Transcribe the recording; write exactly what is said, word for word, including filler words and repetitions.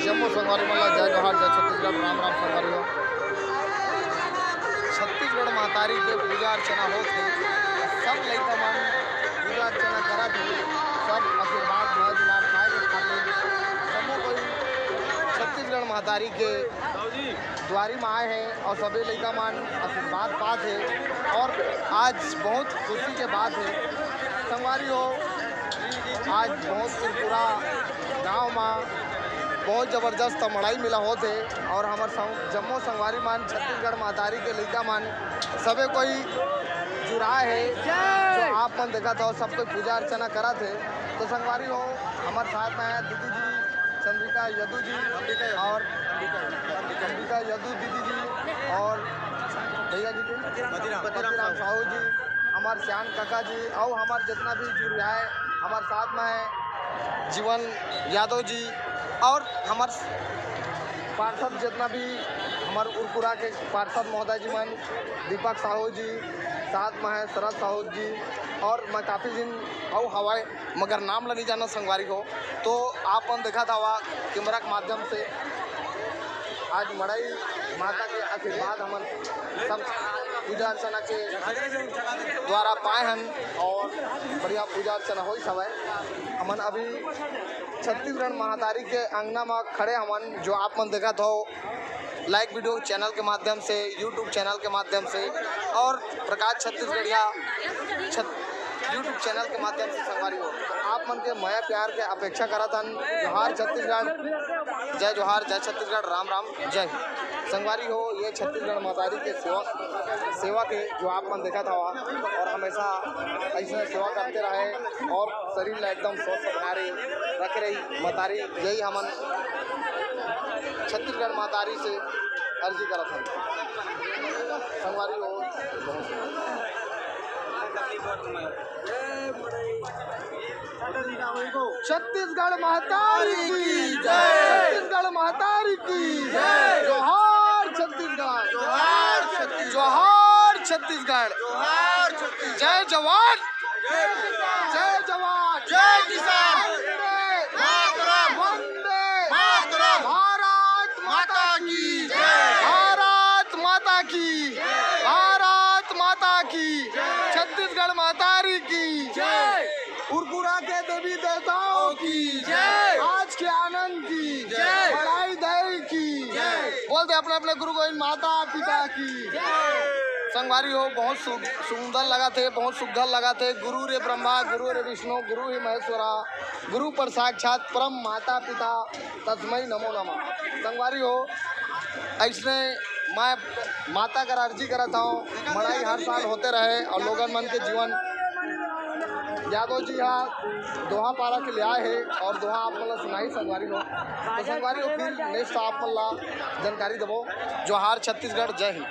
जम्मो संगवारी मन ला जय जोहार, जय छत्तीसगढ़, राम राम संगवारी हो। छत्तीसगढ़ महतारी के पूजा अर्चना होत हे, सब लइका मन पूजा अर्चना करत हे, सब आशीर्वाद मोह दुलार पाए के खातिर जम्मो कोई छत्तीसगढ़ महतारी के दुआरी म आए हे और सभी लइका मन आशीर्वाद पात हे और आज बहुत खुशी के बात हे संगवारी हो। आज बहुत पूरा गांव म बहुत जबरदस्त मड़ई मेला होत हे और हमर संग, जम्मो संगवारी मन छत्तीसगढ़ महतारी के लइका मन सबे कोई जुराए हे। जो आप मन देखत हो, सब कोई पूजा अर्चना करत हे। तो संगवारी हो, हमर साथ में हे दीदी जी चंद्रिका यदु जी और अंबिका यदु दीदी जी और भैया जी के मतिराम साहू जी, हमार श्याम काका जी और हमार जितना भी जुड़िया है, हमार साथ में है जीवन यादव जी और हमार पार्षद जितना भी हमार उरकुरा के पार्षद महोदय जी मन, दीपक साहू जी, साथ में है शरद साहू जी और मैं काफ़ी दिन और हवाई मगर नाम ला नहीं जाना संगवारी हो। तो आप मन देखत हवा कैमरा के माध्यम से आज मड़ई माता के आशीर्वाद हमन सब पूजा अर्चना के द्वारा पाए हन और बढ़िया पूजा अर्चना होइस हवय। हमन अभी छत्तीसगढ़ महतारी के अंगना म खड़े हमन, जो आप मन देखत हो लाइव वीडियो चैनल के माध्यम से, YouTube चैनल के माध्यम से और प्रकाश छत्तीसगढ़िया छत-, YouTube चैनल के माध्यम से संगवारी हो। तो आप मन के मया प्यार के अपेक्षा करत हन। जोहार छत्तीसगढ़, जय जोहार, जय छत्तीसगढ़, राम राम, जय हिंद। संगवारी हो, ये छत्तीसगढ़ महतारी के सेवा, सेवा के जो आप मन देखत हवा और हमेशा ऐसे सेवा करते रहे और शरीर ला एकदम स्वस्थ बना रही, रख रही महतारी, यही हमन छत्तीसगढ़ महतारी से अर्जी करत हन। संगवारी हो, बहुत छत्तीसगढ़ महतारी की जय। छत्तीसगढ़ महतारी की जय। जोहार छत्तीसगढ़। जोहार छत्तीसगढ़। जोहार छत्तीसगढ़। जोहार छत्तीसगढ़। जय जवान। जय जवान। जय किसान। वंदे मातरम। वंदे मातरम। भारत माता की जय। भारत माता की। भारत माता की। छत्तीसगढ़ महतारी की जय। उरकुरा के देवी देवताओं की जय। आज के आनंद की जय। बड़ाई दई की जय। बोल दे अपने अपने गुरु गोविंद माता पिता की। संगवारी हो, बहुत सु-, सुंदर लगा थे, बहुत सुघर लगा थे। गुरु रे ब्रह्मा, गुरु रे विष्णु, गुरु ही महेश्वरा, गुरु पर साक्षात परम माता पिता, तस्मै नमो नमः। संगवारी हो, ऐसने मैं माता कर अर्जी करत हूँ, मड़ई हर साल होते रहे और लोगन मन के जीवन यादव जी हा दोहा पारा के ले आए हे और दोहा आप मन ला सुनाई संगवारी हो। तो संगवारी हो, फिर नेक्स्ट आप मन ला जानकारी देबो। जोहार छत्तीसगढ़, जय हिंद।